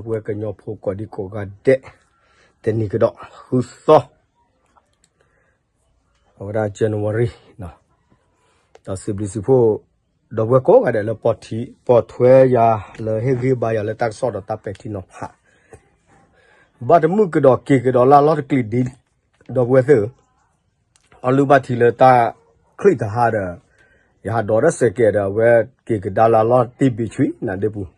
ပဝဲကညီဖိကိးဒံကိးဂၤဒဲး, တနံၤကဒီး ဃုသီ, အဝဲဒၣ် January ဒီးစံးဘျုးစံးဖှိၣ် ဒီပုၢ်ဝဲၢ်ကိးဂၤဒဲးလၢ ပိာ်ထွဲယၤလၢဟ့ၣ်ဂံၢ်ဘါယၤလၢတၢ်ကစီၣ်ဒီးတၢ်ပဲာ်ထံနီၤဖး, ဘၣ်တမုာ်ကဒီးက့ၤကဒီးလၢအလီၢ်တကျံၤဒ် ဒီပုၢ်ဝဲၢ်သ့ၣ်ဧၢ, အီလုၢ်ဘၣ်ထံလၢတၢ်ချံၣ်တဟါဒီး ယဟးဒိးဒီးစဲးကဲးဒီးအဝဲက့ၤကဒါလၢအလီၢ်တံၢ်ဘံဆွံနၤဒ့ပူၤ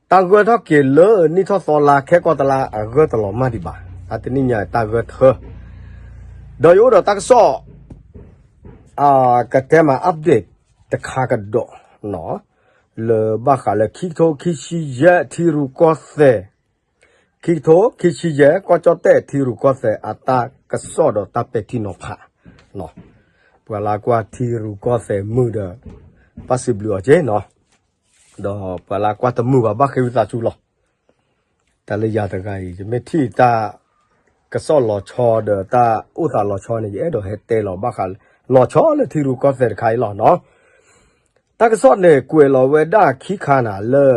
တၢ်ဂၢၢ်ထီၣ်က့ၤလၢနံၣ်ထီၣ်သီလါခဲကီၢ်တလါအဂၢၢ်တလီၤမၢ်ဒံးဘၣ်, အတနံၣ်ညါတၢ်ဂၢၢ်ထၢ, ဒီးယအိၣ်ဒီးတၢ်ကစီၣ် ကတဲမး update တခါကဒီး, လၢဘၣ်ဃးလၢခံကထိခံဆံယဲၢ်ထံရူၢ်ကီၢ်သဲး, ခံကထိခံဆံယဲၢ် ကီၢ်ကၠီၣ်တဲၣ်ထံရူၢ်ကီၢ်သဲးအတၢ်ကစီၣ်ဒီးတၢ်ပဲာ်ထံနီၤဖး, ပှၤလၢကွၢ်ထံရူၢ်ကီၢ်သဲးမုာ်ဒီး ဘၣ်စံးဘျုးအီၤက့ၤနီၤ, ဒီးပှၤလၢကွၢ်တမုာ်ဘၣ်ဘၣ်ဃ့ဝံသးစူၤလီၤ. တၢ်လၢယၤတဂၤအံၤ ယမ့ၢ်ထံၣ်တၢ်ကစီၣ်လီၤဆီဒီးတၢ်အိၣ်သးလီၤဆီန့ၣ် ယအဲၣ်ဒိးဟဲတဲလီၤဘၣ်ဃး လီၤဆီလၢထံရူၢ်ကီၢ်သဲးတခါအံၤလီၤနီၤ. တၢ်ကစီၣ်န့ၣ် ကွဲးလီၤဝဲဒၣ်ခံခါနၤလၢ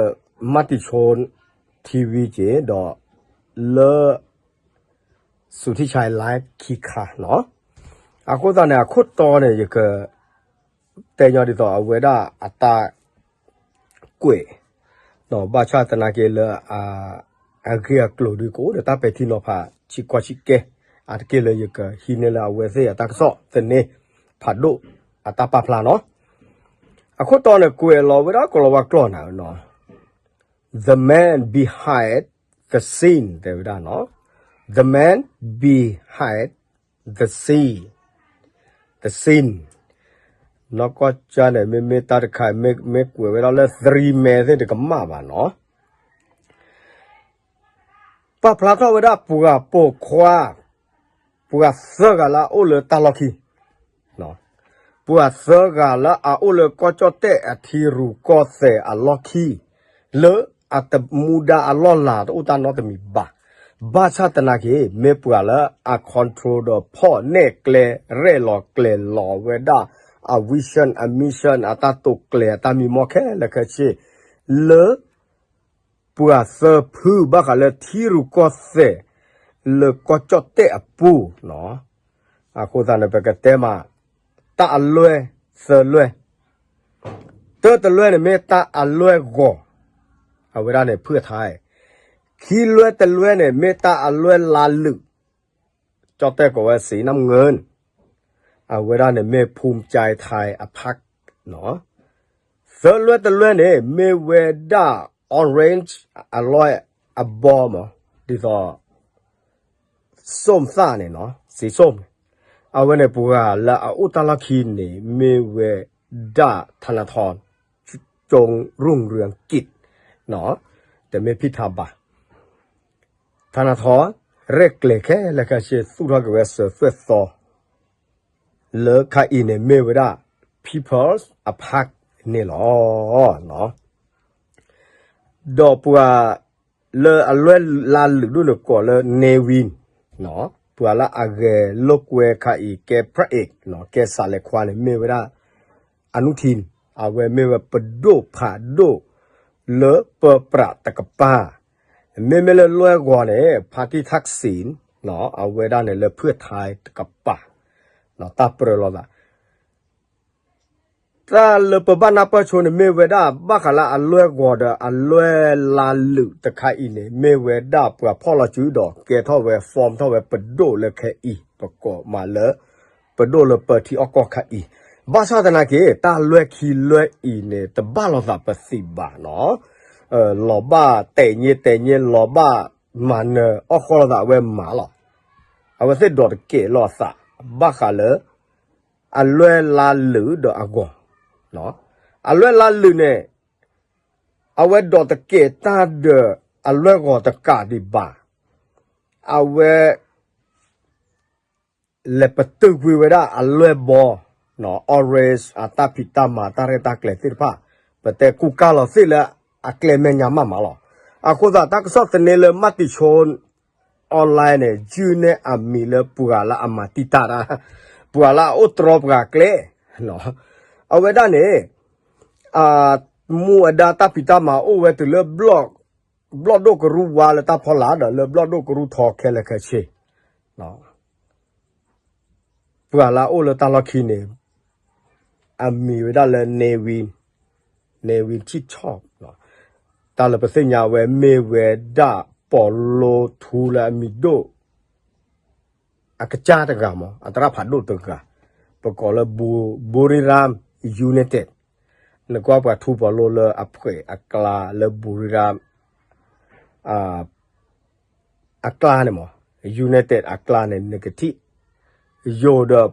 မၤတံၤဆိ TV က့ၤ ဒီးလၢ စူၤထံၣ်ဆဲး live ခံခါနီၤ. အဃိသတးန့ၣ် အခိၣ်တီန့ၣ် ယက တဲညီဒ်သိးအဝဲဒၣ်အတၢ်ကွဲး ဒီးဘၣ်ဆၣ်သနာ်က့လၢ အဂ့ၢ်အကျိၤဒုးကအိၣ်ဒီးတၢ်ပဲာ်ထံနီၤဖး ဆံးကီဆံးကဲ, အါတက့ၢ်လၢယကဟံးန့ၢ်လၢအဝဲသ့ၣ်အတၢ်ကစီၣ်သန့ ဖးဒိၣ်အတၢ်ပာ်ဖျါနီၤ. အခိၣ်တီန့ၣ် ကွဲးလီၤဝဲဒၣ်ကိၤလၤဝါကျိာ်နၤနီၤ, The man behind the scene တဲဝဲဒၣ်နီၤ, The man behind the scene, the scene နီၢ်ကီၢ်ကၠၢန့ၣ် မ့မ့ၢ်တၢ်တခါ မ့ၢ်ကွဲးဝဲဒၣ်လၢ three man သ့ၣ်တကမၣ်ဘၣ်နီၤ. ပာ်ဖျါထီၣ်ဝဲဒၣ်ပှၤပိာ်ခွါ ပှၤသၢဂၤလၢအအိၣ်လၢတၢ်လီၢ်ခံ, ပှၤသၢဂၤလၢအအိၣ်လၢကီၢ်ကၠီၣ်တဲၣ်အထံရူၢ်ကီၢ်သဲးအလီၢ်ခံ, လၢအတမူဒါအလီၢ်လၤတအိၣ်တၢ်နီတမံၤဘၣ်. ဘၣ်ဆၣ်သနာ်က့ မ့ၢ်ပှၤလၢအ control ဒီးဖီၣ်နဲၣ်ကျဲ ရဲၣ်လီၤကျဲၤလီၤဝဲဒၣ် အ vision အ mission အတၢ်တိာ်ကျဲၤအတၢ်မံမီၢ်ခဲလၢာ်ခဲဆ့ လၢ ပှၤသၢဖုဘၣ်ဃးလၢထံရူၢ်ကီၢ်သဲး လၢကီၢ်ကၠီၣ်တဲၣ်အပူၤနီၤ. အဃိသတးန့ၣ် ပကတဲမး တၢ်အလွဲၢ်သၢလွဲၢ်, တၢတလွဲၢ်န့ၣ်မ့ၢ်တၢ်အလွဲၢ်ဂီၤ, အဝဲဒၣ်န့ၣ်ဖုၣ်ထါ, ခံလွဲၢ်တလွဲၢ်န့ၣ် မ့ၢ်တၢ်အလွဲၢ်လါလုာ် ကၠီၣ်တဲၣ်ကိးဝဲ စံနၢ်ငၢၢ်, အဝဲဒၣ်န့ၣ်မ့ၢ် ภูมิใจไทย အ park နီၤ. သၢလွဲၢ်တလွဲၢ်န့ၣ် မ့ၢ်ဝဲဒၣ် orange အလွဲၢ်အဘီမး ဒ်သိး စိၣ်သၣ်န့ၣ်နီၤ စံစိၣ်န့ၣ်, အဝဲန့ၣ်ပှၤလၢအအိၣ်တၢ်လီၢ်ခံန့ၣ် မ့ၢ်ဝဲဒၣ် ထနထီ ကၠိရုၢ်ရၢၢ်ကံး နီၤ, တမ့ၢ်ဖံးထးဘၣ် ထနထီ ရဲၣ်ကျဲၤခဲလၢာ်ခဲဆ့ သူၣ်ထီၣ်က့ၤဝဲစၢၤသွဲၣ်သီ လၢခါအံၤန့ၣ်မ့ၢ်ဝဲဒၣ် People's Park န့ၣ်လီၤ. ဒီးပှၤလၢအလွဲၢ်လါလုာ်ဒိၣ်န့ၣ်ကိးလၢ Nevin နီၤ, ပှၤလၢအဂဲၤလိာ်ကွဲခါအံၤ ကဲ พระเอก နီၤ, ကဲစးလဲၤခွါန့ၣ် မ့ၢ်ဝဲဒၣ် အနုထံၣ် အဝဲမ့ၢ်ဝဲပဒိၣ်ဖးဒိၣ် လၢပပြးတကပၤ, မ့မ့ၢ်လၢလွဲၢ်ဂီၤန့ၣ် ဖါတံၢ် ทักษิณ နီၤ, အဝဲဒၣ်န့ၣ်လၢဖုၣ်ထါတကပၤ, တၢ်ပြၢလိာ်သး တၢ်လၢပဘၣ်နၢ်ပၢၢ်ဆိန့ၣ် မ့ၢ်ဝဲဒၣ် ဘၣ်ဃးလၢအလွဲၢ်ဂီၤဒီးအလွဲၢ်လါလုာ်တခါအံၤန့ၣ် မ့ၢ်ဝဲဒၣ်ပှၤဖီၣ်လီၤစုဒီးကဲထီၣ်ဝဲ form ထီၣ်ဝဲပဒိၣ်လၢခဲအံၤ ပကိးမးလၢ ပဒိၣ်လၢပၢထံအီၣ်ကီၢ်ခါအံၤ, ဘၣ်ဆၣ်သနာ်က့ တၢ်လွဲၢ်ခံလွဲၢ်အံၤန့ၣ် တဘၣ်လိာ်သးပသံးဘၣ်နီၤ, လီၤဘၣ်တဲာ်ည့တဲာ်ည့ လီၤဘၣ်မၤနၢၤအီၣ်ဃီလိာ်သးအဝဲမၤလီၤ, အဝဲသ့ၣ်ဒိးတကဲးလိာ်အသး ဘၣ်ဃးလၢ အလွဲၢ်လါလုာ်ဒီးအဂီၤ, အလွဲၢ်လါလုာ်န့ၣ် အဝဲဒိးတကဲးတၢ်ဒီးအလွဲၢ်ဂီၤတကးဒံးဘၣ်, အဝဲ လဲၤပတုာ်ကွံာ်ဝဲဒၣ်အလွဲၢ်ဘီ, orange အတၢ်ဖံးတၢ်မၤတၢ်ရဲၣ်တၢ်ကျဲၤသ့ၣ်တဖၣ်, ပတဲကူကၢ်လီၤသ့ၣ်လၢအကျဲမဲာ်ညါမးမးလီၤ. အဃိသတး တၢ်ကစီၣ်သန့လၢ မၤတံၤဆိ online န့ၣ် ယုၢ်န့ၢ်အမံၤလၢပှၤလၢအမၤတံာ်တာ်တၢ်, ပှၤလၢအအိၣ်တြီပှၤကျဲ, အဝဲဒၣ်န့ၣ် အ မူအဒါတၢ်ဖံးတၢ်မၤအိၣ်ဝဲတုၤလၢ ဘျီၣ်ဒိၣ်ကရူၢ်ဝါလၢတၢ်ဖီလာ်ဒီးလၢဘျီၣ်ဒိၣ်ကရူၢ်ထီခဲလၢာ်ခဲဆ့ ပှၤလၢအအိၣ်လၢတၢ်လီၢ်ခံန့ၣ် အမံၤဝဲဒၣ်လၢ Nevin, Nevin Chichok တၢ်လၢပသ့ၣ်ညါဝဲမ့ၢ်ဝဲဒၣ်ပီၤလိထူလၢအမံၤဒိၣ် အကစၢ်တဂၤမး အသရၣ်ဖးဒိၣ်တဂၤ ပကိးလၢ Buriram United နကွၢ် ပှၤထူပီၤလိလၢအဖှဲးအကျါလၢ Buriram အကျါန့ၣ်မး United အကျါန့ၣ် နကထံၣ် ယိၤဒီး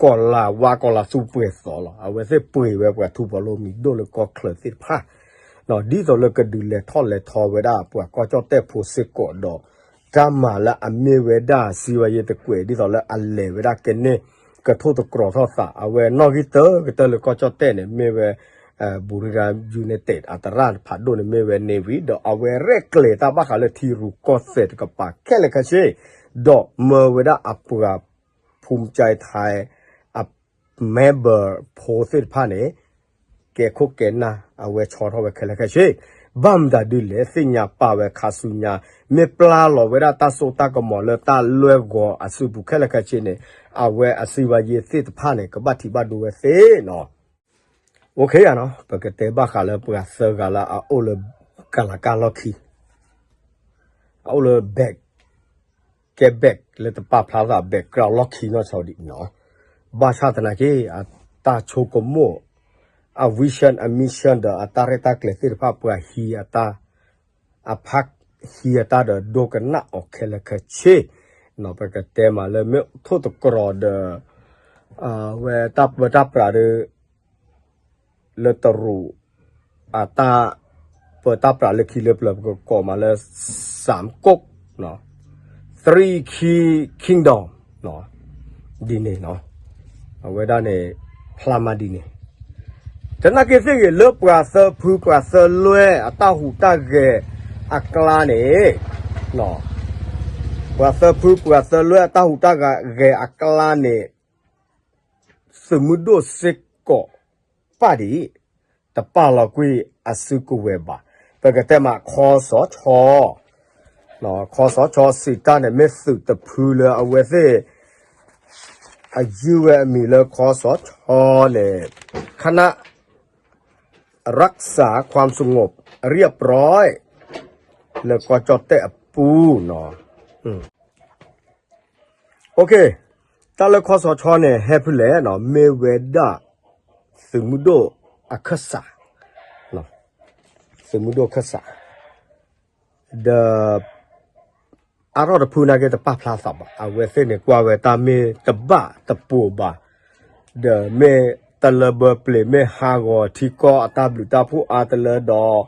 ကီၤလၤဝါကီၤလၤသူပှဲၤသီလီၤ. အဝဲသ့ၣ်ပှ့ၤဝဲပှၤထူပီၤလိမံၤဒိၣ်လၢကီၢ်ချၢသ့ၣ်တဖၣ် ဒ်သိးလၢကဒုးလဲၤထီၣ်လဲၤထီဝဲဒၣ်ပှၤကီၢ်ကၠီၣ်တဲၣ်ဖိစ့ၢ်ကီးဒီး တၢ်မၤလၢအမ့ၢ်ဝဲဒၣ်စံးဝဲယဲတကွဲး ဒ်သိးလၢအလဲၤဝဲဒၣ်ကဲန့ၣ် ကထိၣ်သတြီၤထီၣ်သး အဝဲနီၣ်ဂံၢ်တၢကတၢၢ်လၢကီၢ်ကၠီၣ်တဲၣ်န့ၣ် မ့ၢ်ဝဲ Buriram United အသရၣ်ဖးဒိၣ်န့ၣ် မ့ၢ်ဝဲ Nevin ဒီးအဝဲရဲၣ်ကျဲၤတၢ်ဘၣ်ဃးလၢထံရူၢ်ကီၢ်သဲးတကပၤခဲလၢာ်ခဲဆ့ ဒီးမၢဝဲဒၣ်အပှၤ ဖူမကၠဲထဲ အ member ဖိသ့ၣ်တဖၣ်န့ၣ် ကဲခိၣ်ကဲနၢ် အဝဲဆီထီၣ်ဝဲခဲလၢာ်ခဲဆ့ ဘၣ်မတၤဒ်လဲၣ် သ့ၣ်ညါပာ်ဝဲခါဆူညါ မ့ၢ်ပျၢ်လီၤဝဲဒၣ်တၢ်စိတၢ်ကမီၤလၢတၢ်လွဲၢ်ဂီၤအစုပူၤခဲလၢာ်ခဲဆ့န့ၣ် အဝဲအစံးဝဲယဲသ့ၣ်တဖၣ်န့ၣ် ကဘၣ်ထံးဘၣ်ဒိဝဲသ့နီၤ OK နီၤ ပကတဲဘၣ်ဃးလၢပှၤသၢဂၤလၢအအိၣ်လၢ ကလၤကၢ်လီၢ်ခံ အအိၣ်လၢ back ကဲ back လၢတပာ်ဖျါသး background လီၢ်ခံနီၢ်ဆီဒံးနီၤ ဘၣ်ဆၣ်သနာ်က့ အတၢ်ဆိကမိၣ် အ vision အ mission ဒီးအတၢ်ရဲၣ်တၢ်ကျဲၤသ့ၣ်တဖၣ် ပှၤဟံးအတၢ် အဖးဟံးအတၢ်ဒီးဒိကနၣ်အီၤခဲလၢာ်ခဲဆ့ ပကတဲမးလၢမ့ၢ်ထိၣ်သတြီၤဒီး အဝဲတၢ်ပၢတၢ်ပြးဒီး လၢတရူး အတၢ်ပၢတၢ်ပြးလၢခံလၢပျၢၤ ပကကိးမးလၢ စၢမ်ကိၣ် three key kingdom ဒ်န့ၣ်နီၤ အဝဲဒၣ်န့ၣ် ဖျါမးဒ်န့ၣ် သနာ်က့သ့ၣ်ဂ့ၤလၢပှၤသၢဖုပှၤသၢလွဲၢ်အတၢ်ဟူးတၢ်ဂဲၤအကျါန့ၣ် ပှၤသၢဖုပှၤသၢလွဲၢ်အတၢ်ဟူးတၢ်ဂဲၤအကျါန့ၣ် သုးမုၢ်ဒိၣ်စ့ၢ်ကီး ပာ်ဒံး တပာ်လီၤကွံာ်အစုကဝဲၤဘၣ်. ပကတဲမး ခီစီၤခီ ခီစီၤခီစံးတၢ်န့ၣ် မ့ၢ်သုးတဖုလၢအဝဲသ့ၣ် အယုၢ်ဝဲအမံၤလၢခီစီၤခီန့ၣ် ခန รักษาความสงบเรียบร้อย လၢကီၢ်ကၠီၣ်တဲၣ်အပူၤနီၤ OK တၢ်လၢခီစီၤခီန့ၣ် ဟဲဖဲလဲၣ်နီၤ မ့ၢ်ဝဲဒၣ် သုးမုၢ်ဒိၣ်အခၢၣ်စး သုးမုၢ်ဒိၣ်အခၢၣ်စး ဒီး အါထီၣ်တဖုနာ်က့တပာ်ဖျါသးဘၣ် အဝဲသ့ၣ်န့ၣ်ကွၢ်ဝဲတၢ်မ့ၢ်တဘၣ်တပိၤဘၣ် ဒီးမ့ၢ်တလၢဘၢပျ့ၤ မ့ၢ်ဟးဂီၤထံကီၢ်အတၢ်ဘျုးတၢ်ဖှိၣ်အါတလၢဒီး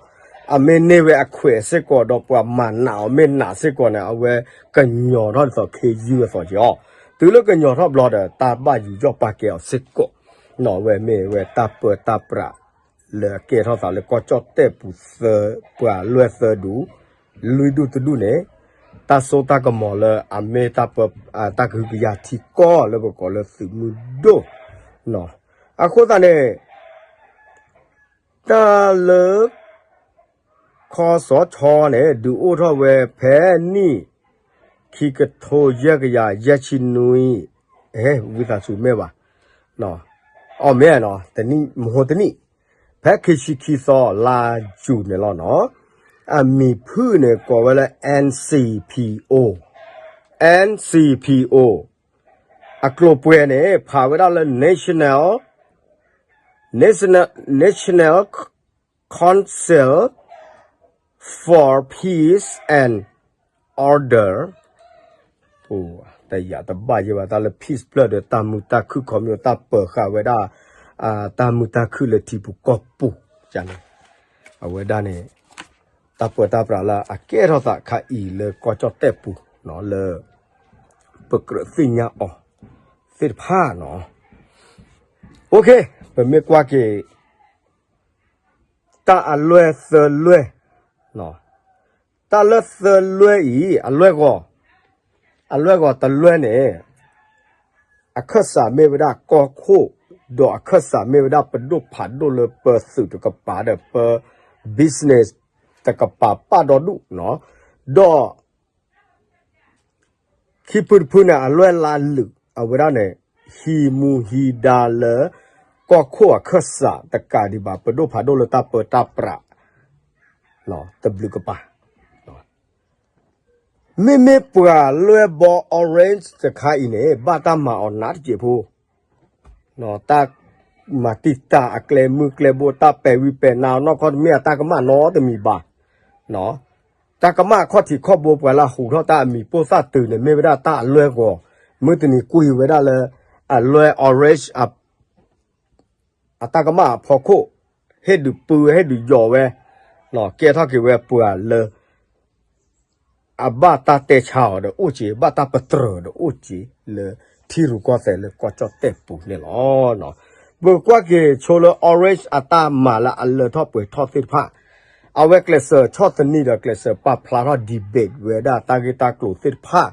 အမ့ၢ်န့ၢ်ဝဲအခွဲးစ့ၢ်ကီးဒီး ပှၤမၤနးအီၤမ့ၢ်နးစ့ၢ်ကီးန့ၣ် အဝဲကညီၤထီၣ်ဒ်သိးခ့ယုၢ်အသိးက့ၤအီၤ တုၤလၢကညီၤထီၣ်ဘျီဒီး တၢ်ဘၣ်ယူးယီၣ်ပာ်ကဲအီၤစ့ၢ်ကီး နီၤ အဝဲမ့ၢ်ဝဲတၢ်ပၢတၢ်ပြး လၢအကဲထီၣ်သးလၢကီၢ်ကၠီၣ်တဲၣ်ပူၤသၢ ပှၤလွဲၢ်သၢဒူၣ် လွံၢ်ဒူၣ်တဒူၣ်န့ၣ် တၢ်စိတၢ်ကမီၤလၢအမ့ၢ်တၢ်ပၢ တၢ်ကဟုကယာ်ထံကီၢ်လၢပကိးလၢသုးမုၢ်ဒိၣ် အဃိသတးန့ၣ် တၢ်လၢ ခီစီၤခီန့ၣ် ဒုးအိၣ်ထီၣ်ဝဲဖဲနံၣ် ခံကထိယဲၢ်ကယၤယဲၢ်ဆံနွံ အဲ ဝံသးစူၤမ့ၢ်ဘၣ် အီၣ်မ့ၢ်နီၤ တနံၣ်မဟိတနံၣ် ဖဲခံဆံခံသီ လါယူၤန့ၣ်လီၤနီၤ အမံၤဖုၣ်န့ၣ် ကိးဝဲလၢ NCPO NCPO အကျိၤပှဲၤန့ၣ် ဖးဝဲဒၣ်လၢ National National Council for Peace and Order တယာ်တဘၣ်ယဲဘၣ် တၢ်လၢ peace ဖျၢၣ်ဒီး တၢ်မုာ်တၢ်ခုၣ်ခီမ့ၢ် တၢ်ပၢၤဃာ်ဝဲဒၣ် တၢ်မုာ်တၢ်ခုၣ်လၢထံပူၤကီၢ်ပူၤ န့ၣ် အဝဲဒၣ်န့ၣ် တၢ်ပၢတၢ်ပြးလၢအကဲထီၣ်သးခါအံၤလၢကီၢ်ကၠီၣ်တဲၣ်ပူၤ လၢ ပကြၢးသ့ၣ်ညါအီၤသ့ၣ်တဖၣ်နီၤ OK ပမ့ၢ်ကွၢ်က့ၤ တၢ်အလွဲၢ်သၢလွဲၢ် တၢ်လၢသၢလွဲၢ်အံၤ အလွဲၢ်ဂီၤ အလွဲၢ်ဂီၤတလွဲၢ်န့ၣ် အခၢၣ်စးမ့ၢ်ဝဲဒၣ်ကီၢ်ခိၣ် ဒီးအခၢၣ်စးမ့ၢ်ဝဲဒၣ်ပဒိၣ်ဖးဒိၣ်လၢပသုးတကပၤဒီးပ business တကပၤပာ်ဒီဒူၣ်နီၤ, ဒီး ခံဖုတဖုန့ၣ် အလွဲၢ်လါလုာ် အဝဲဒၣ်န့ၣ် ဟံးမူဟံးဒါလၢ ကီၢ်ခိၣ်အခၢၣ်စးတကးဒံးဘၣ် ပဒိၣ်ဖးဒိၣ်လၢတၢ်ပၢတၢ်ပြး တဘျုးကပၤ မ့မ့ၢ်ပှၤလွဲၢ်ဘီ orange တခါအံၤန့ၣ် ဘၣ်တၢ်မၤအီၤနးတစဲးဖိ တၢ်မၤတံာ်တာ်အကျဲမုၢ်ကျဲဘိ တၢ်ပဲာ်ဝံပဲာ်နါအီၤနီၢ်ကီၢ်တမ့ၢ်အတၢ်ကမၣ်နီတမံၤဘၣ်. တၢ်ကမၣ်အခီၣ်ထံးခီၣ်ဘိ ပှၤလၢဟူးထီၣ်တၢ်အမံၤပိၢ်သၣ်တုၤန့ၣ် မ့ၢ်ဝဲဒၣ်တၢ်အလွဲၢ်ဂီၤ, မုၢ်တနံၤကွံာ်ဝဲဒၣ်လၢ အလွဲၢ် orange အတၢ်ကမၣ်အဖီခိၣ် ဟ့ၣ်ဒုးပုဟ့ၣ်ဒုးယီၤဝဲ, ကဲထီၣ်က့ၤဝဲပှၤလၢ အဘၣ်တၢ်တဲဆါအီၤဒီးအိၣ်က့ၤ ဘၣ်တၢ်ပတြၢၤဒီးအိၣ်က့ၤလၢထံရူၢ်ကီၢ်သဲးလၢကီၢ်ကၠီၣ်တဲၣ်ပူၤန့ၣ်လီၤ. ပကွၢ်က့ၤဆိလၢ orange အတၢ်မၤလၢအလၢထီၣ်ပှဲၤထီၣ်သ့ၣ်တဖၣ်, အဝဲကျဲးစၢးဆီၣ်သနံးဒီးကျဲးစၢးပာ်ဖျါထီၣ် debate ဝဲဒၣ်တၢ်ဂ့ၢ်တၢ်ကျိၤသ့ၣ်တဖၣ်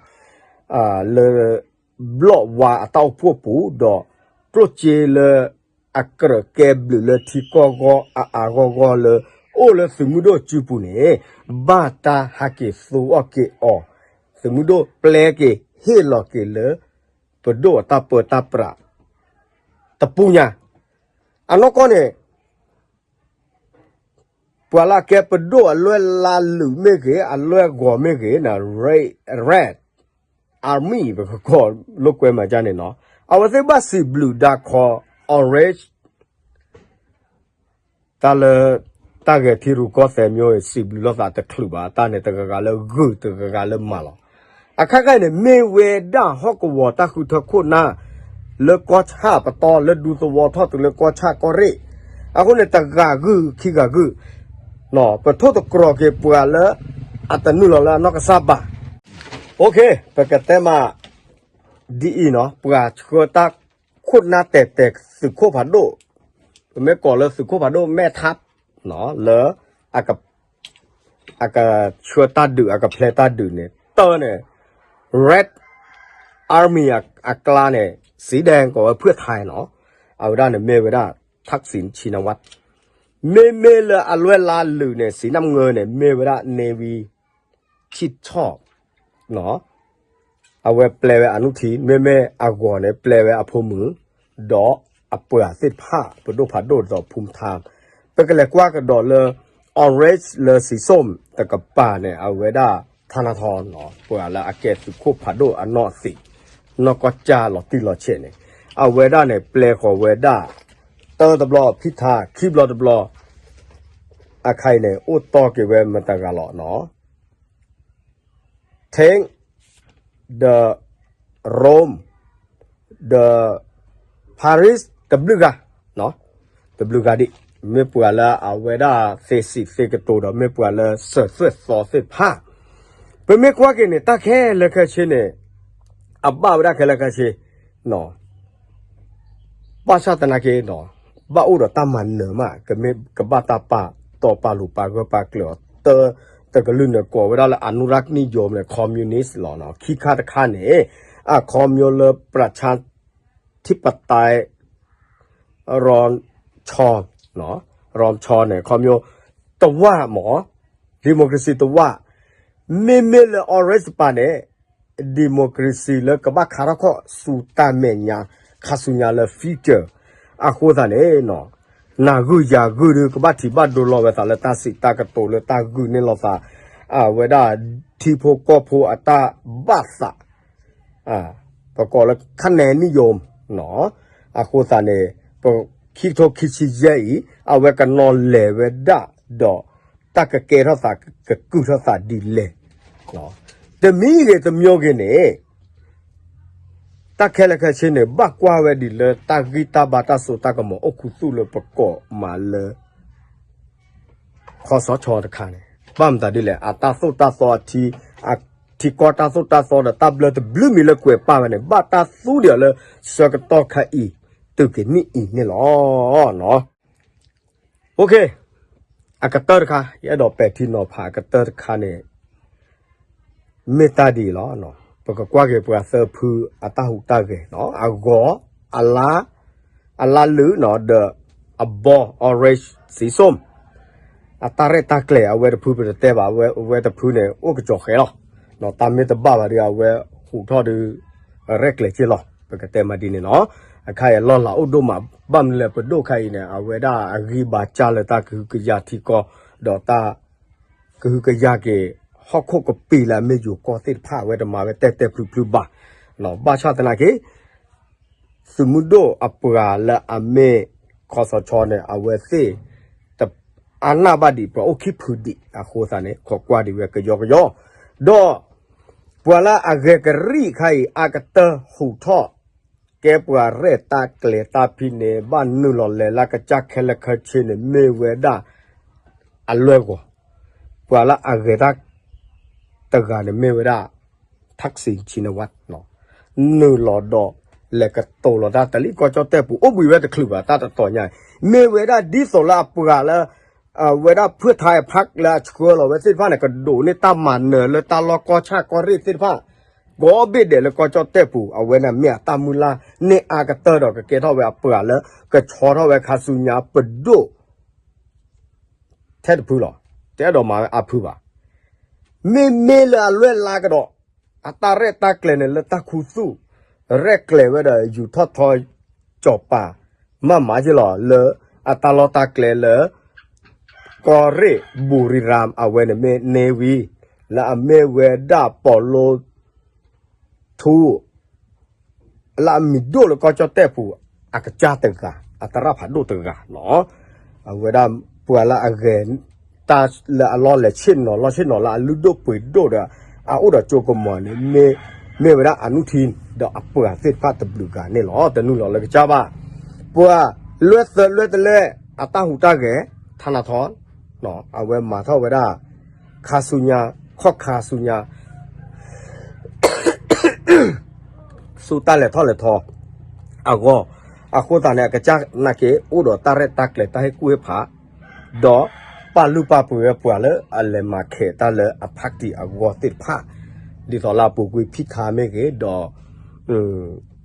လၢ ဘျီၣ်ဝါအတၢ်အိၣ်ဖှိၣ်ပူၤ ဒီးကျိၣ်စ့လၢ အကြၢးကဲဘျုးလၢထံကီၢ်ဂီၢ်အအါဂီၢ်ဂီၢ်လၢ အိၣ်လၢသုးမုၢ်ဒိၣ်စုပူၤန့ၣ် ဘၣ်တၢ်ဟးက့ၤသူအီၣ်က့ၤအီၤ, သုးမုၢ်ဒိၣ်ပျဲက့ၤဟ့ၣ်လီၤက့ၤလၢ ပဒိၣ်အတၢ်ပၢတၢ်ပြး တပူၤညါ, အနီၢ်ကီၢ်န့ၣ် ပှၤလၢအကဲပဒိၣ်အလွဲၢ်လါလုာ်မ့ၢ်ဂ့ၤ အလွဲၢ်ဂီၤမ့ၢ်ဂ့ၤန့ၣ် red, red army ပကကိးလိာ်ကွဲမၤဒ်န့ၣ်နီၤ, အဝဲသ့ၣ်ဘၣ်စံးဘျုးဒါခီ orange တၢ်လၢ တၢ်ဂဲၤထံရူၢ်ကီၢ်သဲးမ့ၢ်စံးဘျုးလိာ်သးတချုးဘၣ်, တၢ်န့ၣ်တဂၤဂၤလၢဂုာ် တဂၤဂၤလၢမၤလီၤ. အခါခါအံၤန့ၣ် မ့ၢ်ဝဲဒၣ်ဟီၣ်ကဝီၤတၢ်ဃုထၢခိၣ်နၢ် လၢကီၢ်ဆၣ်ပတီၢ် လၢဒူသဝီထီၣ်တုၤလၢကီၢ်ဆၣ်ကီၢ်ရ့ၣ်, အဃိန့ၣ် တဂၤဂုာ်ခံဂၤဂုာ်, ပထိၣ်သတြီၤက့ၤပှၤလၢ အတနုာ်လီၤလၢအနီၢ်ကစၢ်ဘၣ်. ပကတဲမး ဒ်အံၤနီၤ, ပှၤဆှၢတၢ်ခိၣ်နၢ်တဲာ်တဲာ်သုးခိၣ်ဖးဒိၣ်, ပမ့ၢ်ကိးလၢသုးခိၣ်ဖးဒိၣ်မဲၣ်ထါ လၢ အကဆှၢတၢ်ဒုး အကဖျဲးတၢ်ဒုးန့ၣ် တၢ်န့ၣ် Red Army အကျါန့ၣ် စံဒဲကိးဝဲဖုၣ်ထါနီၤ, အဝဲဒၣ်န့ၣ်မ့ၢ်ဝဲဒၣ် ထၣ်စံၣ်ဆံနဝး, မ့မ့ၢ်လၢအလွဲၢ်လါလုာ်န့ၣ် စံနၢ်မုၢ်န့ၣ် မ့ၢ်ဝဲဒၣ် Navy Chief အဝဲပျဲဝဲအနုထံ မ့မ့ၢ်အဂီၤန့ၣ် ပျဲဝဲအဖိမုၣ် ဒီးအပှၤသ့ၣ်တဖၣ် ပဒိၣ်ဖးဒိၣ်ဒီးဖုမထါ, ပကလဲၤကွၢ်ကဒီးလၢ orange လၢစံၣ်စိၣ်တကပၤန့ၣ် အဝဲဒၣ် ထါနါထီနီၤ ပှၤလၢအကဲသုးခိၣ်ဖးဒိၣ်အနီၢ်သံး နီၢ်ကီၢ်ကၢ်လီၤတံၢ်လီၤဆဲးန့ၣ် အဝဲဒၣ်န့ၣ် ပျဲဃီၤဝဲဒၣ် တၢတဘျီ ဖံထါ ခံဘျီတဘျီ အခါအံၤန့ၣ် အိၣ်တီၢ်က့ၤဝဲမတၤတဂၤလီၤနီၤ Tank ဒီး Rome ဒီး Paris တဘျုးဂၤ, တဘျုးဂၤဒံး, မ့ၢ်ပှၤလၢအဝဲဒၣ်သ့စံးသ့ကတိၤဒီး မ့ၢ်ပှၤလၢစၢၤသွဲၣ်သီသ့ၣ်တဖၣ်, ပမ့ၢ်ကွၢ်က့ၤန့ၣ် တၢ်ခဲလၢာ်ခဲဆ့န့ၣ် အဘၣ်ဝဲဒၣ်ခဲလၢာ်ခဲဆ့ ဘၣ်ဆၣ်သနာ်က့ဒီး ဘၣ်အိၣ်ဒီးတၢ်မၤနၢၤမး ကမ့ၢ်ကဘၣ်တၢ်ပာ်တီပာ်လိၤပာ်ဂၢၢ်ပာ်ကျၢၤအီၤ တၢ်တကလုာ်န့ၣ် ကိးဝဲဒၣ်လၢ အနုရၢၣ်နံၣ်ယိၤန့ၣ် communist လီၤနီၤ ခံခါတခါန့ၣ် အခီပညီလၢ ပြၢၣ်ဆၣ်ထံပတဲ ရီၣ်ဆီ ရီၣ်ဆီန့ၣ် ခီပညီ တဝၢ်မး democracy တဝၢ် မ့မ့ၢ်လၢ orange တပၤန့ၣ် democracy လၢကဘၣ်ခါထီၣ်ခီၣ်ဆူတၢ်မဲာ်ညါ ခါဆူညါလၢ future အဃိသတးန့ၣ် နၤဂုာ်ယၤဂုာ်ဒီး ကဘၣ်ထံၣ်ဘၣ်ဒိလီၤဝဲသးလၢတၢ်စံးတၢ်ကတိၤလၢတၢ်ဂုာ်န့ၢ်လိာ်သး အဝဲဒၣ်ထံဖိကီၢ်ဖိအတၢ်ဘၣ်သး ပကိးလၢ ခါနဲနံၣ်ယိၤ အဃိသတးန့ၣ် ပခံကထိခံဆံယဲၢ်အံၤ အဝဲကနီၤလဲၤဝဲဒၣ်ဒီး တၢ်ကကဲထီၣ်သး ကကုၢ်ထီၣ်သးဒ်လဲၣ် တမံၤဂ့ၤတမံၤဂ့ၤန့ၣ် တၢ်ခဲလၢာ်ခဲဆ့န့ၣ် ဘၣ်ကွၢ်ဝဲဒ်လၢတၢ်ဂံၢ်တၢ်ဘါတၢ်စိတၢ်ကမီၤအိၣ်ခူသူၣ်လၢပကိးမးလၢ ခီစီၤဆီတခါန့ၣ် ဘၣ်မတၤဒ်လဲၣ် အတၢ်သိၣ်တၢ်သီအထံ အထံကီၢ်တၢ်သိၣ်တၢ်သီဒီးတၢ်ဘျၢတဘျုးမံၤလၢကွဲးပာ်ဝဲန့ၣ် ဘၣ်တၢ်သူဒံးအီၤလၢဆၢကတီၢ်ခါအံၤ တုၤက့ၤနံၣ်အံၤန့ၣ်လီၤ. အကတၢၢ်တခါ ယအဲၣ်ဒိးပဲာ်ထံနီၤဖးအကတၢၢ်တခါန့ၣ် မ့ၢ်တၢ်ဒ်အံၤလီၤ. ပကကွၢ်က့ၤပှၤသၢဖုအတၢ်ဟူးတၢ်ဂဲၤ အဂီၤ အလါ အလါလုာ်နီၤ ဒီးအဘီ orange စံးစိၣ် အတၢ်ရဲၣ်တၢ်ကျဲၤအဝဲတဖုပတတဲဘၣ် အဝဲတဖုန့ၣ် အိၣ်ကစီၤဃဲၤလီၤ. တၢ်မ့ၢ်တဘၣ်ဘၣ်ဒီး အဝဲဟူးထီၣ်ဒီး ရဲၣ်ကျဲၤက့လီၤ ပကတဲမးဒ်န့ၣ်နီၤ. အခါအံၤအလီၢ်လၤအိၣ်ဒိၣ်မး ဘၣ်မနုၤလဲၣ်ပဒိၣ်ခါအံၤန့ၣ် အဝဲဒၣ်အဂံၢ်ဘါစၢ်လၢတၢ်ကဟုကယာ်ထံကီၢ် ဒီးတၢ် ကဟုကယာ်က့ၤ ဟီၣ်ခိၣ်ကပံာ်လၢအမ့ၢ်ယိၤကီၢ်သ့ၣ်တဖၣ် အဝဲတမၤဝဲတဲာ်တဲာ်ဖျုးဖျုးဘၣ်. ဘၣ်ဆၣ်သနာ်က့ သုးမုၢ်ဒိၣ်အပှၤလၢအမ့ၢ် ခီစီၤဆီန့ၣ် အဝဲသ့ၣ် တအါနၢ်ဘၣ်ဒံး ပှၤအိၣ်ခံဖုဒံးအဃိသတးန့ၣ် ခိးကွၢ်ဒံးဝဲကယီကယီ ဒီး ပှၤလၢအဂဲၤကရံၣ်ခါအံၤ အါကတၢၢ်ဟူးထီၣ် ကဲပှၤရဲၣ်တၢ်ကျဲၤတၢ်ဖံးန့ၣ် ဘၣ်နုာ်လီၤလဲၤလၢကစၢ်ခဲလၢာ်ခဲဆ့န့ၣ် မ့ၢ်ဝဲဒၣ် အလွဲၢ်ဂီၤ, ပှၤလၢအဂဲၤတၢ် တဂၤန့ၣ်မ့ၢ်ဝဲဒၣ် Thaksin Shinawatra နုာ်လီၤဒီး လဲၤကတိၤလီၤတၢ်တလံၣ်ကီၢ်ကၠီၣ်တဲၣ်ပူၤ အိၣ်ဘှံးဝဲတချုးဘၣ် တၢ်တတီၤညါ မ့ၢ်ဝဲဒၣ်ဒ်သိးလၢအပှၤလၢ အဝဲဒၣ်ဖုၣ်ထါအဖးလၢအဆှၢလီၤဝဲသ့ၣ်တဖၣ်န့ၣ် ကဒိးန့ၢ်တၢ်မၤနၢၤလၢတၢ်လီၢ်ကီၢ်ဆၣ်ကီၢ်ရ့ၣ်သ့ၣ်တဖၣ် ကိးဘ့ၣ်ဒဲးလၢကီၢ်ကၠီၣ်တဲၣ်ပူၤ အဝဲန့ၣ်မ့ၢ်အတၢ်မုၢ်လၢ်န့ၢ်အါကတၢၢ်ဒီး ကကဲထီၣ်ဝဲအပှၤလၢ ကဆီထီၣ်ဝဲခါဆူညါပဒိၣ် ထဲတဖုလီၤ. တအဲၣ်ဒိးမၤဝဲအါဖုဘၣ်. မ့မ့ၢ်လၢအလွဲၢ်လါကဒီး အတၢ်ရဲၣ်တၢ်ကျဲၤန့ၣ်လၢတၢ်ခူသူၣ် ရဲၣ်ကျဲၤဝဲဒီး ယူၤထီၣ်ထီ စီၤပၤ မၤမၤက့လီၤ လၢအတၢ်လီၢ်တၢ်ကျဲလၢ ကီၢ်ရ့ၣ် ဘူရံရၣ် အဝဲန့ၣ်မ့ၢ်န့ၢ်ဝံၤ လၢအမ့ၢ်ဝဲဒၣ်ပီၤလိ ထူ လၢအမံၤဒိၣ်လၢကီၢ်ကၠီၣ်တဲၣ်ပူၤ အကစၢ်တဂၤ အသရၣ်ဖးဒိၣ်တဂၤလီၤ. အဝဲဒၣ်ပှၤလၢအဂဲၤ တၢ်လၢအလီၢ်လဲၤဆ့ၣ်နီၤလီၢ်ဆ့ၣ်နီၤလၢအလုၢ်ဒိၣ်ပှ့ၤဒိၣ်ဒီး အအိၣ်ဒီးကၠိကမီၤန့ၣ် မ့ၢ်ဝဲဒၣ်အနုထံ ဒီးအပှၤသ့ၣ်တဖၣ်တဘျုးဂၤန့ၣ်လီၤ. တနုာ်လီၤလၢကစၢ်ဘၣ်. ပှၤလွဲၢ်သၢလွဲၢ်တလဲၢ် အတၢ်ဟူးတၢ်ဂဲၤ ထါနၤထီ အဝဲမၤထီၣ်ဝဲဒၣ် ခါဆူညါ ခီၣ်ခါဆူညါ ဆူတၢ်လဲၤထီၣ်လဲၤထီ အဂီၢ်, အဃိသတးန့ၣ် အကစၢ်နာ်က့ အိၣ်ဒီးတၢ်ရဲၣ်တၢ်ကျဲၤတၢ်ဟ့ၣ်ကူၣ်ဟ့ၣ်ဖး, ဒီးပာ်လုၢ်ပာ်ပှ့ၤဝဲပှၤလၢအလဲၤမၤခဲးတၢ်လၢအ party အဂီၢ်သ့ၣ်တဖၣ်, ဒ်သိးလၢအပူၤကွံာ်ဖံးခါမ့ၢ်ဂ့ၤ, ဒီး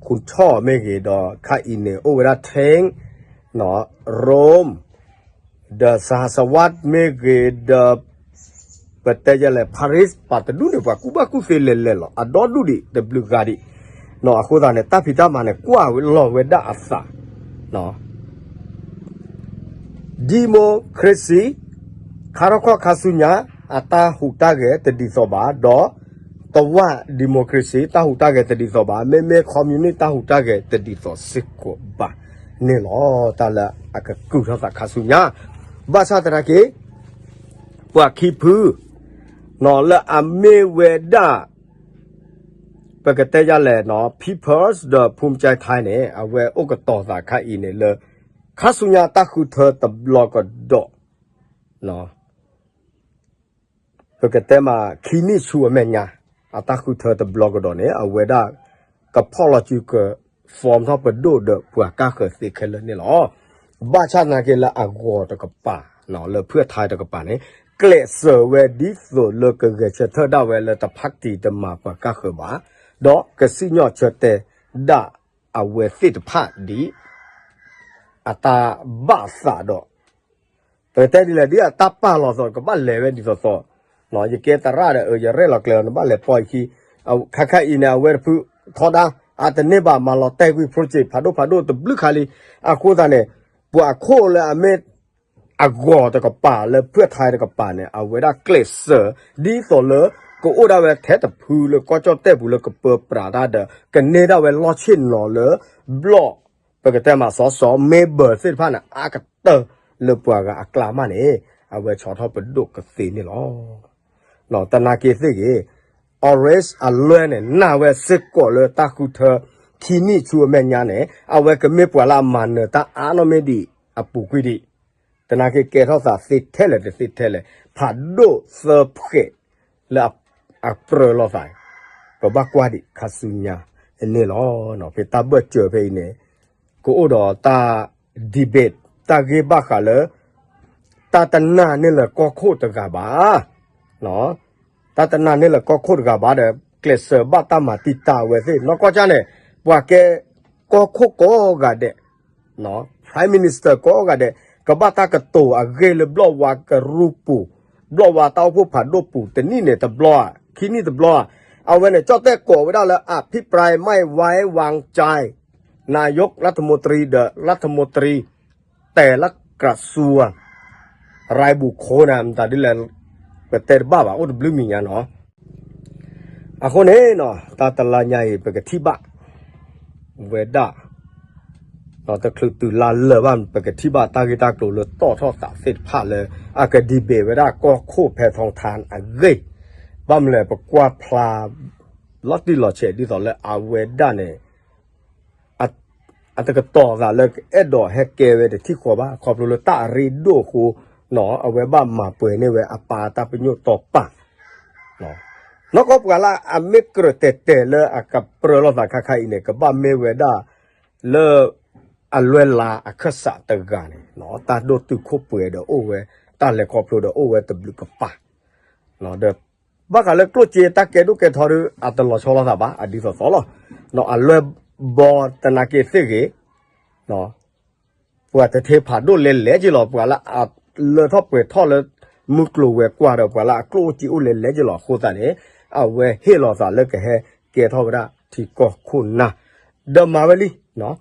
ခူၣ်ထီၣ်မ့ၢ်ဂ့ၤ, ဒီးခါအံၤန့ၣ် အိၣ်ဝဲဒၣ် Tank, Rome, ဒီး Sahasawat မ့ၢ်ဂ့ၤ, ဒီး ပတဲယဲလဲၣ် Paris ပာ်တဒူၣ်န့ၣ် ပှၤကူၣ်ဘၣ်ကူၣ်သ့လဲၤလဲၤလီၤ အဒီဒူၣ်ဒံး တဘျုးဂၤဒံး, အဃိသတးန့ၣ် တၢ်ဖံးတၢ်မၤန့ၣ် ကွၢ်လီၤဝဲဒၣ်အသး democracy ခါထီၣ်ခီၣ်ခါဆူညါ အတၢ်ဟူးတၢ်ဂဲၤတဒ်သိးဘၣ်, ဒီး တဝၢ် democracy တၢ်ဟူးတၢ်ဂဲၤတဒ်သိးဘၣ်, မ့မ့ၢ် communist တၢ်ဟူးတၢ်ဂဲၤတဒ်သိးစ့ၢ်ကီးဘၣ်န့ၣ်လီၤ. တၢ်လၢအကကုၢ်ထီၣ်သးခါဆူညါ, ဘၣ်ဆၣ်သနာ်က့ ပှၤခံဖု လၢအမ့ၢ်ဝဲဒၣ် ပကတဲယလဲၣ် People's ဒီး Phumjai Thai န့ၣ် အဝဲအိၣ်ကတီၤသးခါအံၤန့ၣ်လၢ ခါဆူညါတၢ်ဃုထၢတဘျီကဒီး ပကတဲမး ခံနံၣ်ဆူအမဲာ်ညါ အတၢ်ဃုထၢတဘျီကဒီးန့ၣ် အဝဲဒၣ်ကဖီၣ်လီၤစုက form ထီၣ်ပဒိၣ်ဒီးပှၤကါဃၢၤသ့ခဲလၢာ်န့ၣ်လီၤ. ဘၣ်ဆၣ်သနာ်က့လၢအဂီၤတကပၤ လၢဖုၣ်ထါတကပၤန့ၣ် ကျဲးစၢးဝဲဒ်သိးလၢကဂဲၤဆၢထၢၣ်ဒၣ်ဝဲလၢတ party တမၤပှၤကါဃၢၤဘၣ်, ဒီးကစံၣ်ညီၣ်ဆၢတဲာ်ဒၣ်အဝဲသ့ၣ်တဖၣ်ဒ် အတၢ်ဘၣ်သးဒီး ပကတဲဒ်လဲၣ် ဒ်အတၢ်ပာ်လီၤသိး ကဘၣ်လဲၤဝဲဒ်သိးသိး, ယကဲသရၣ်ဒီး ယရဲၣ်လီၤကျဲၤလီၤ နဘၣ်လဲၤပိာ်ယခံ, ခါခါအံၤန့ၣ် အဝဲတဖုထီဒါ အတန့ၢ်ဘၣ် မၤလီၤတဲာ်ကွံာ် project ဖးဒိၣ်ဖးဒိၣ်တဘျုးခါလံ. အဃိသတးန့ၣ် ပှၤအခိၣ်လၢအမ့ၢ် အဂီၤတကပၤလၢဖုၣ်ထါတကပၤန့ၣ် အဝဲဒၣ်ကျဲးစၢး ဒ်သိးလၢကအိၣ်ဒၣ်ဝဲထဲတဖုလၢကီၢ်ကၠီၣ်တဲၣ်ပူၤလၢကပၢပြးတၢ်ဒီး ကန့ၢ်ဒၣ်ဝဲလီၢ်ဆ့ၣ်နီၤလၢ ဘျီၣ် ပကတဲမးစီစီ member သ့ၣ်တဖၣ်န့ၣ် အါကတၢၢ်လၢပှၤဂၤအကျါမးန့ၣ် အဝဲဆီထီၣ်ပဒိၣ်ကသ့န့ၣ်လီၤ. သနာ်က့သ့ၣ်ဂ့ၤ Orange အလွဲၢ်န့ၣ် နာ်ဝဲစ့ၢ်ကီးလၢတၢ်ဃုထၢ ခံနံၣ်ဆူအမဲာ်ညါန့ၣ် အဝဲကမ့ၢ်ပှၤလၢအမၤနၢၤတၢ်အါနီၢ်မ့ၢ်ဒံးအပူၤကွံာ်ဒံး သနာ်က့ကဲထီၣ်သးသ့ထဲလဲၣ်တသ့ထဲလဲၣ် ဖးဒိၣ်သၢဖှဲးလၢအပြၢလိာ်သး ပဘၣ်ကွၢ်ဒံးခါဆူညါန့ၣ်လီၤ. ဖဲတၢ်ဘၢၣ်စၢၤဖဲအံၤန့ၣ် ကအိၣ်ဒီးတၢ် debate တၢ်ဂ့ၢ်ဘၣ်ဃးလၢ တၢ်တနာ်န့ၢ်လၢကီၢ်ခိၣ်တဂၤဘၣ် တၢ်တနာ်န့ၢ်လၢကီၢ်ခိၣ်တဂၤဘၣ်ဒီး ကျဲးစၢးဘၣ်တၢ်မၤတံာ်တာ်ဝဲသ့ၣ် နီၢ်ကီၢ်ကၢ်န့ၣ် ပှၤကဲကီၢ်ခိၣ်ကိးဂၤဒဲး Prime Minister ကိးဂၤဒဲး ကဘၣ်တၢ်ကတိၤအဂ့ၢ်လၢဘျီၣ်ဝါကရူၢ်ပူၤ, ဘျီၣ်ဝါတၢ်အိၣ်ဖှိၣ်ဖးဒိၣ်ပူၤ တနံၣ်န့ၣ်တဘျီဧါ, ခံနံၣ်တဘျီဧါ. အဝဲန့ၣ် ကၠီၣ်တဲၣ်ကိးဝဲဒၣ်လၢ อภิปรายไม่ไว้วางใจ นายกรัฐมนตรี ဒီး รัฐมนตรี แต่ละกระทรวง ရၤဘူၤခိၣ်န့ၣ် မတၤဒ်လဲၣ် ပတဲတဘၣ်ဘၣ် အိၣ်တဘျုးမံၤညါနီၤ. အဃိန့ၣ် တၢ်တလါညါအံၤ ပကထံၣ်ဘၣ်ဝဲဒၣ် တချုးတုၤလါလၢာ်ဘၣ် ပကထံၣ်ဘၣ်တၢ်ဂ့ၢ်တၢ်ကျိၤလၢတီၣ်ထီၣ်သးသ့ၣ်တဖၣ်လၢ အကဒံးဘ့ၣ်ဝဲဒၣ်ကီၢ်ခိၣ်ဖဲထီထါအဂ့ၢ်, ဘၣ်မနုၤလဲၣ် ပကွၢ်ဖျါ လီၤတံၢ်လီၤဆဲးဒ်သိးလၢအဝဲဒၣ်န့ၣ် အတကတီၤသးလၢကအဲၣ်ဒိးဟဲကဲဝဲတထံၣ်ဃီဘၣ် ခီဖျိလၢတၢ်အရ့ဒိၣ်အဃိ, အဝဲဘၣ်မၤပှဲၤန့ၢ်ဝဲအပၢ်တၢ်ပညိၣ်တီပာ် နီၢ်ကီၢ်ပှၤလၢအမ့ၢ်ကြၢးတဲာ်တဲာ်လၢအကပြၢလိာ်သးခါခါအံၤန့ၣ် ကဘၣ်မ့ၢ်ဝဲဒၣ်လၢ အလွဲၢ်လါအခၢၣ်စးတဂၤန့ၣ် တၢ်ဒိၣ်တုာ်ခိၣ်ပှဲၤဒီးအိၣ်ဝဲ တၢ်လဲၤခီဖျိဒီးအိၣ်ဝဲတဘျုးကပၤ ဒီး ဘၣ်ဃးလၢကျိၣ်စ့တၢ်ကဲဒိၣ်ကဲထီဒီး အတလီၤဆီလိာ်သးဘၣ် အဒ်သိးသိးလီၤ. အလွဲၢ်ဘီတနာ်က့ၤသ့ၣ်ဂ့ၤ ပှၤတထ့ဖးဒိၣ်လဲၤလဲၤက့ၤလီၤ ပှၤလၢအလၢထီၣ်ပှဲၤထီၣ်လၢ မုၢ်ကျိၤဝဲၤကွာ်ဒီး ပှၤလၢအကျိၣ်အိၣ်စ့အိၣ်လဲၤလဲၤက့ၤလီၤအဃိသတးန့ၣ် အဝဲဟ့ၣ်လီၤသးလၢကဟဲကဲထီၣ်ဝဲဒၣ်ထံကီၢ်ခိၣ်နၢ် ဒီးမၤဝဲလံ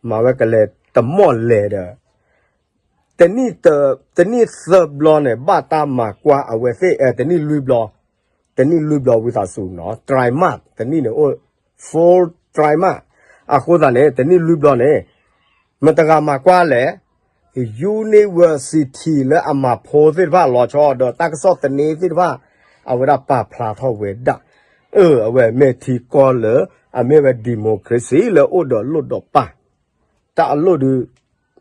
မၤဝဲကလဲၤတမီၢ်လဲၤဒီး တနံၣ်သၢဘျီန့ၣ် ဘၣ်တၢ်မၤကွၢ်အဝဲသ့ၣ် တနံၣ်လွံၢ်ဘျီ, တနံၣ်လွံၢ်ဘျီဝံသးစူၤနီၤ တြဲမး တနံၣ်န့ၣ်အိၣ် four တြဲမး အဃိသတးန့ၣ် တနံၣ်လွံၢ်ဘျီန့ၣ် မတၤတဂၤမၤကွၢ်လဲၣ် university လၢအမၤဖိသ့ၣ်တဖၣ်လီၤဆီဒီးတၢ်ကစီၣ်သန့သ့ၣ်တဖၣ် အဝဲဒၣ်ပာ်ဖျါထီၣ်ဝဲဒၣ် အဝဲမ့ၢ်ထံကီၢ်လၢ အမ့ၢ်ဝဲ democracy လၢအိၣ်ဒီးလိၣ်ဒီးပၢ် တၢ်အလိၣ်ဒုး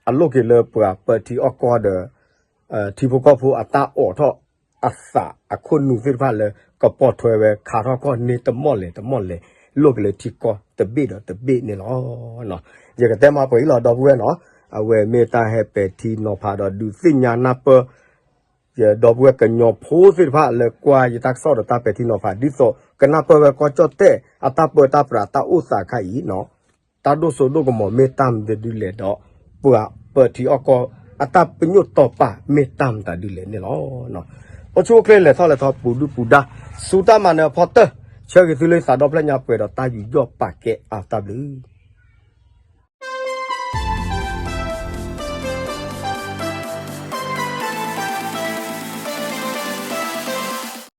အလိၣ်က့ၤလၢပှၤပၢထံအီၣ်ကီၢ်ဒီး ထံဖိကီၢ်ဖိအတၢ်အိးထီၣ်အသးအခိၣ်နူာ်သ့ၣ်တဖၣ်လၢ ကပိာ်ထွဲဝဲခါထီၣ်ကီၢ်န့ၢ်တမီၢ်လဲၤတမီၢ်လဲၤ လိၣ်က့ၤလၢထံကီၢ်တဘ့ၣ်ဒီးတဘ့ၣ်န့ၣ်လီၤ. ယကတဲမၤပှဲၤအံၤလီၤ ဒီပုၢ်ဝဲၢ်နီၤ အဝဲမ့ၢ်တၢ်ဟဲပဲာ်ထံနီၤဖးဒီးဒုးသ့ၣ်ညါနၢ်ပၢၢ် ဒီပုၢ်ဝဲၢ်ကညီဖိသ့ၣ်တဖၣ်လၢကွၢ်ယတၢ်ကစီၣ်ဒီးတၢ်ပဲာ်ထံနီၤဖး ဒ်သိးကနၢ်ပၢၢ်ဝဲကီၢ်ကၠီၣ်တဲၣ် အတၢ်ပၢတၢ်ပြးတၢ်အိၣ်သးခါအံၤနီၤ တၢ်ဒိၣ်စိဒိၣ်ကမီၤမ့ၢ်တၢ်မနုၤဒ်လဲၣ်ဒီး ပှၤပၢထံအီၣ်ကီၢ် အတၢ်ပညိၣ်တီပာ်မ့ၢ်တၢ်မတၤဒ်လဲၣ်န့ၣ်လီၤ. အိၣ်ဆူၣ်အိၣ်ချ့လဲၤထီၣ်လဲၤထီပူၤဒုၣ်ပူၤဒါ ဆူတၢ်မၤနၢၤအဖီတၢၢ် ဆၢဂ့ၤသုလၢသးဒီဖျၢၣ်ညါပှဲၤဒီးတၢ်ယူးယီၣ်ပာ်ကဲအါတၢ်ဘျုး